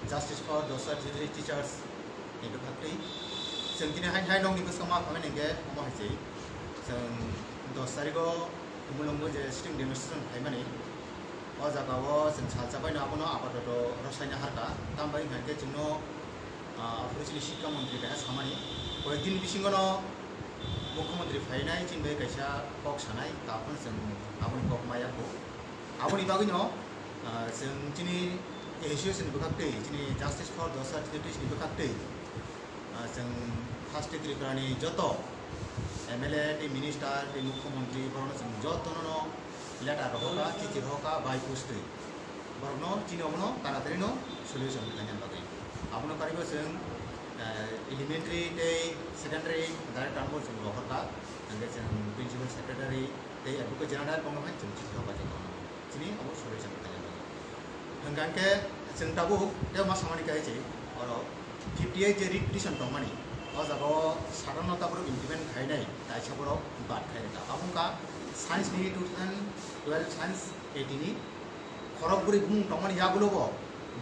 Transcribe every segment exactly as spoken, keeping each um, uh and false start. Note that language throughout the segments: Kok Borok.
Justice for Dosa Teachers ni bwkhaktwi. Chwng tini hai hai nokni bwskango ma phaimani hwnkhe omo hai se. Chwng dos tarikh o Khumulwngo je sitting demonstration phaimani, o jaga o chwng salsa baino abono apatoto rwsaina harkha. Tambai hwnkhe chwngno, ah, aphuru chini Shikha Montri bai samani, koyek din bisingono Mukhyamantri phainai chini bai kaisa kok sanai, taphano chwng aboni kok maya kho. Aboni bagwino, ah, chwng chini A S U ni bwkhaktwi, chini Justice for Dosa Teachers ni bwkhaktwi, ah, chwng first Tripura ni joto M L A tei minister tei Mukhyamantri borokno chwng jotono letter rohorkha, chithi rohorkha bai postwi. Borokno chini obono taratari no solution khlaina bagwi. Abono karibo chwng, ah, elementary tei secondary director no chwng rohorkha, hwnkhe chwng principal secretary tei advocate general bono hai chwng chithi rohorkha je kono. Chini obo solution khlaina bagwi. Hwnkha hwnkhe chwng tabuk tei ma samani kaichi oro fifty eight je writ petition tongmani, o jaga o sadharno tabuk implement khainai, kaisa borok bad khai rwkha. Abo wngkha science ni two thousand twelve science eighty ni khorok bwrwi bumung tongmani yagulo bo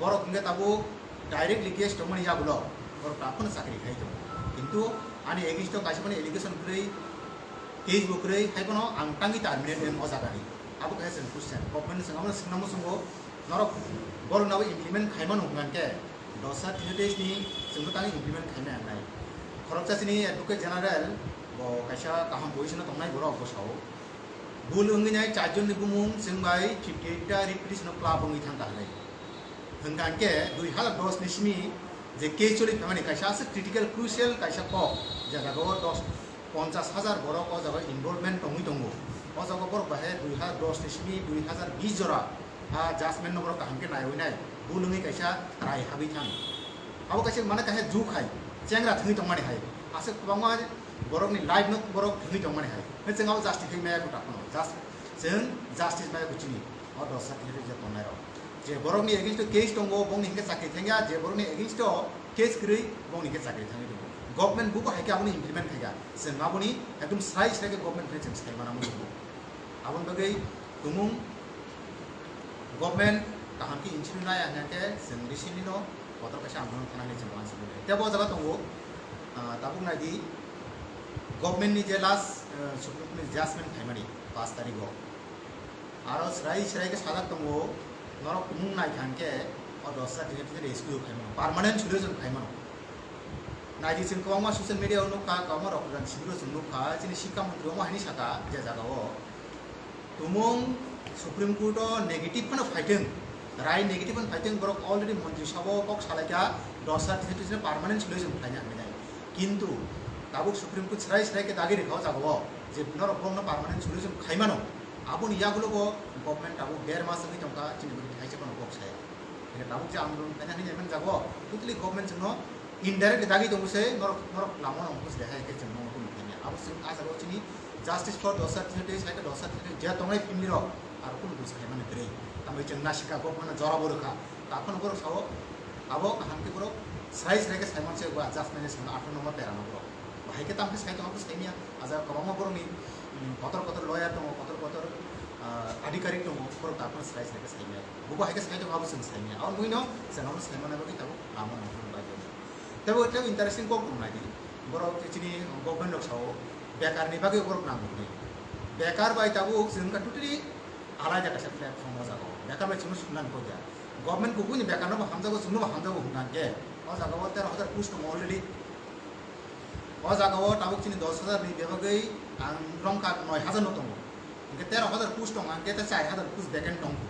borok hwnkhe tabuk directly case tongmani yagulo borok takhwno chakri khai tongo. Kintu ani against o kaisa mani allegation kwrwi, case bo kwrwi, hai bono ang tangwi terminate wngo o jaga ni. Abo kaisa chwng question. Government ni chwng abono swngna muchungo, norok borok nabo implement khaimano hwnkha khe, Dosa Teachers ni chwngno tangwi implement khaimaya wngnai. Khoroksa chini advocate general bo kaisa kaham position o tongnai borok bwsao. Bul wngwi nai charjon ni bumung chwng bai fifty eight ta writ petition o club wngwi thangkha hwnwi. Hwnkha hwnkhe dui hazar dos ni simi je case choli phaimani kaisa aswk critical crucial kaisa kok, je jaga o dos, ponchas hazar borok o jaga involvement tongwi tongo. O jaga borok bahai dui hazar dos ni simi dui hazar bis jora ha judgment no borok kaham khe naiwi nai, bul wngwi kaisa rai habwi thang. Abo kaisa mane kaisa juk hai, chengra thwngwi tongmani hai, aswk kwbangma borokni life no borok thwngwi tongmani hai. Hwnwi chwng abo justify maya kho takhwno. Just, chwng justice maya kho chini o Dosa Teachers je tongnai rok. Je borokni against o case tongo, bongni hinkhe chakri thangya, je borokni against o case kwrwi, bongni hinkhe chakri thangwi tongo. Government bubo hai khe abono implement khaikha. Chwng aboni ekdom srai srai khe government khe chwng sai mana muchungo. Aboni bagwi tumung government kaham khe inchini nai ang khe chwng recently no kotor kaisa andolon khana hinwi chwng uansukmani. Tei bo jaga tongo, ah, tabuk nai di government ni je last, ah, Supreme Court ni judgment phaimani paanch tarikh o. Aro srai srai khe sajak tongo, norok tumung nai kha hwnkhe o Dosa Teachers rescue khaimano, permanent solution khaimano. Nai di chwng kwbangma social media o nukha, kwbangma rok jani simi rok chwng nukha, chini Shikha Montri omo haini saka je jaga o. Tumung Supreme Court o negative phano phaithwng, rai negative phano phaithwng, borok already Montri Sabha o kok salaikha, Dosa Teachers no permanent solution khlaina hinwi nai. Kintu tabuk Supreme Court srai srai khe dagi rikha o jaga o je norok borokno permanent solution khaimano, aboni yagulo bo government tabuk der mas wngwi tongkha, chini bagwi thaisa phano kok saya. Hingkhe tabuk je andolon khaina hinwi mani jaga o totally government chwngno indirectly dagi tongo se, norok, norok lama no buji de hai khe chwng nono kunu khaimya. Abo chwng ah jaga o chini Justice for Dosa Teachers, hai khe Dosa Teachers je tongnai family rok aro kunu buji khaimani kwrwi. Tamni chwng naisingkha government no jora bo rwkha. Takhwno borok sao abo kaham khe borok srai srai khe saimano se bo judgment ni simi atharo number tera no borok. Bahai khe tamo khe sai tongo, abo saimya. Ah jaga kwbangma borokni, mm, kotor kotor lawyer tongo, kotor kotor, ah, adhikarik tongo, borok takhwno srai srai khe saimya. Bo bahai khe sai tongo, abo chwng saimya. Abo wngwi no chwng abo saimana bagwi tabuk lama no hwnwi bagwi. Tei bo tei interesting kok tong nai di. Borok je chini government rok sao bekar ni bagwi borok nang hwnwi. Bekar bai tabuk chwng wngkha totally alaida kaisa platform o jaga o. Bekar bai chwngno sumnani kok ya. Government kubui ni bekar no bo hamjago, chwngno bo hamjago hwnka hwnkhe o jaga o tero hazar post tongo already. O jaga o tabuk chini dos hazar ni bebagwi ang rongkha noi hazar no tongo. Hingke tero hazar post tongo, hingke tei char hazar post vacant tongkho.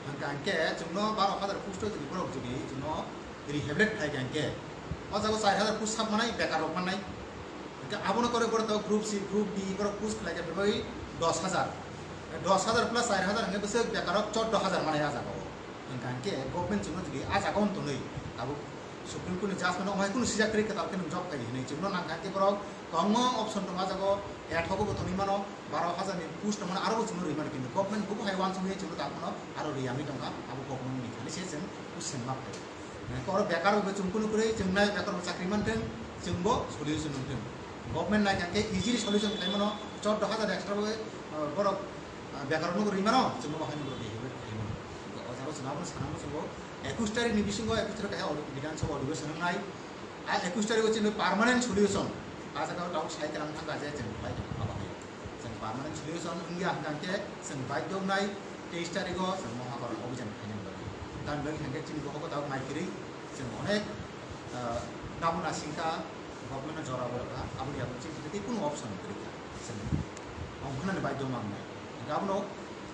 Hingke hingke chwngno baro hazar post o jodi borok jodi chwngno rehabilitate khlai kha hingke o jaga o char hazar post sak manai, bekar rok manai. Hingke abono kore borok to group C, group B borok post khlai kha bebagwi dos hazar. Dos hazar plus char hazar hingke bwswk bekar rok choddo hazar manai a jaga o. Hingke hingke government chwngno jodi a jaga o tonwi tabuk Supreme Court ni judgment no omo hai kunu sijak kwrwi kwtal khe nwng job khai hinwi chwngno nang kha, hingke borok kwbangma option tongo a jaga o, ad hoc bo tonwi mano, baro hazar ni post tongmani aro bo chwngno rwi mano, kintu government bubo hai uansukya chwngno tangmano aro riyangwi tongkha, abo government ni thani se chwng question ma phai. Hingke oro bekar bo chwng kunu kwrwi chwng nai bekar bo chakri manthwng, chwng bo solution wngthwng. Government nai kha hingke easily solution khlai mano, choddo hazar extra bo, ah, borok, ah, bekar no rwi mano, chwngno bo hai no rwi rwi khlai mano. Hingke o jaga o chwng abono sana muchungo. Ekus tarik ni bisingo, ekus tarik kaisa Bidhan Sabha adhibeshon wngnai. A ekus tarik o chini permanent solution. A jaga o tabuk sai kalam thangkha je chwng bai tong abo hai. Chwng permanent solution wngya hwnkha khe chwng bai tongnai teis tarik o chwng Mohakaran Abhijan khainani bagwi. Tamni bagwi hwnkhe chini bokhok o tabuk mai kwrwi chwng onek, ah, damona singkha government no jora bo rwkha. Aboni yago chini tei kunu option kwrwi kha. Chwng ongkhanani bai tongma wngnai. Hwnkhe abono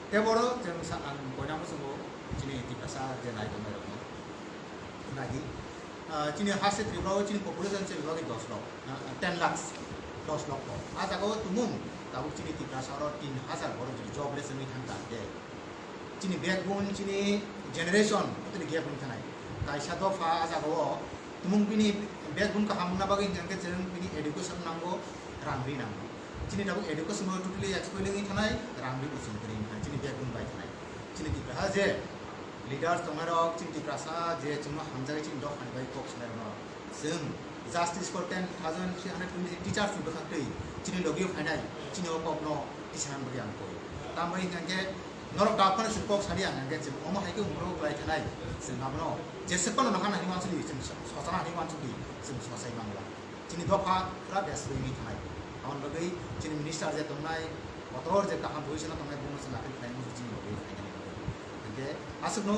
tei boro chwng sa-, ang koina muchungo chini Tiprasa je nai tongnai rokno. Nagi, ah, chini haste Tripura o chini population se bebagwi dos lakh, ah, ten lakhs, dos lakh ko. A jaga o tumung tabuk chini Tiprasa oro tin hajar borok jodi jobless wngwi thang kha khe. Chini backbone, chini generation, totally gap wngwi thanai. Kaisa dopha a jaga o tumung bini backbone kaham wngna bagwi hwnkhe chwng bini education nango, rang ri nango. Chini tabuk education o totally explain wngwi thanai, rang ri bo chwng kwrwi wngkha, chini backbone bai thanai. Chini Tiprasa je leaders tongnairok, chini Tiprasa je chwngno hamjagwi chini dophani bai kok sanairokno chwng justice for ten thousand three hundred twenty teachers ni bwkhaktwi chini logio phainai, chini o kokno tisanani bagwi ang koi. Tamoni hwnkhe norok dophano chwng kok sadi ang hwnkhe chwng omo hai khe umorok lai thanai, chwng abono jesa phano nahana hinwi wansukdi, chwng so-, sosana hinwi wansukdi, chwng sosai mangla. Chini dopha pura best wngwi thanai. Aboni bagwi chini minister je tongnai, kotor je kaham position o tongnai, bono chwng appeal khlaimani chini bagwi phainani bagwi. Hwnkhe aswkno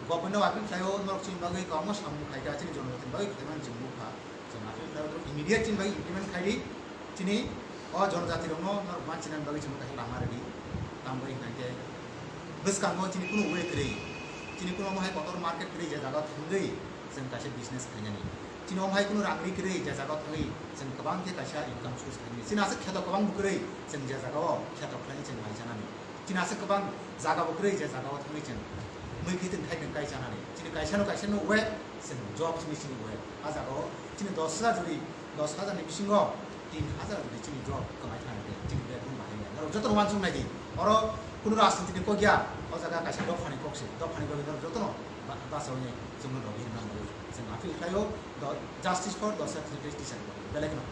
government no appeal khlaio, norok chini bagwi kwbangma samung khaikha, chini jonojatini bagwi khlaimani chwng nukha. Chwng appeal khlaio, immediate chini bagwi implement khaidi, chini o jonojatirokno norok manchinani bagwi chwngno kaisa lama rwdi. Tamoni hwnkhe bwskango chini kunu way kwrwi, chini kunu omo hai kotor market kwrwi je jaga thangwi chwng kaisa business khainani. Chini omo hai kunu rang ri kwrwi je jaga thangwi chwng kwbang khe kaisa income source khainani. Chini aswk kheto kwbang bo kwrwi chwng je jaga o kheto khlainai chwng mai chanani. Chini aswk kwbang jaga bo kwrwi je jaga o thangwi chwng mui khitwng thaitwng kai chanani. Chini kaisa no kaisa no way chwng job chini chini way. A jaga o chini dos hajar jodi, dos hajar ni bisingo tin hajar jodi chini job kwmai thangwi chini backbone bahai ya. Norok joto no wansuk nai di. Oro kunu rajniti ni kok ya. O jaga kaisa dophani kok se. Dophani bagwi norok joto no ba-, bachawi nai chwngno logi rwna bagwi. Chwng appeal khlaio, do-, justice for dos hajar three teacher. Belai kheno.